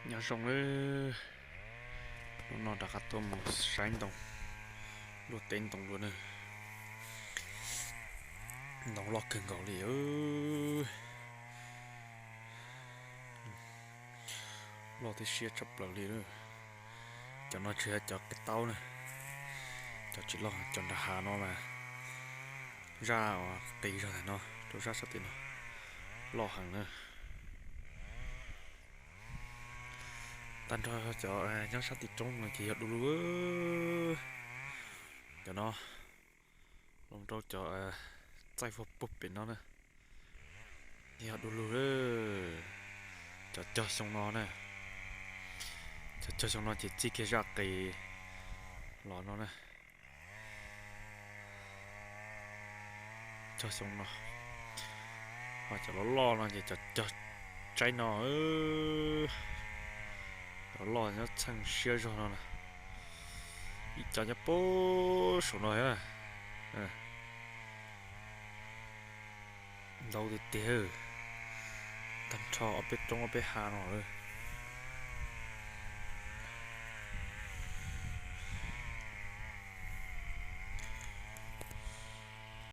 Nyob zoo nawb, hnub no rov qab tuaj mus saib ntoo, luaj teb ntoo dua na. Ntoo loj kawg nkaus li, loj thiab siab tshaj plaws li. Cov no tsis yog cov qe taub na, cov tsis loj, cov nram hav no mas zaj uas qis zog ntawm no rau zaj sab tim no loj heev na. Tag nrho cov nyob sab tim roob no ces yog du lug. Cov no los rau cov txaij vog puag pem no na, yog du lug. Cov cog xyoo no na, cov cog xyoo no ces txij kiag zaj qis los no na. Cog xyoo no, ho cov loj loj no ces cov cog tsaib no, cov loj nyob txheej siab zog no na. Ib co nyob puag saum no na. Ntau tiag tiag, tag nrho ob peb roob ob peb hav no.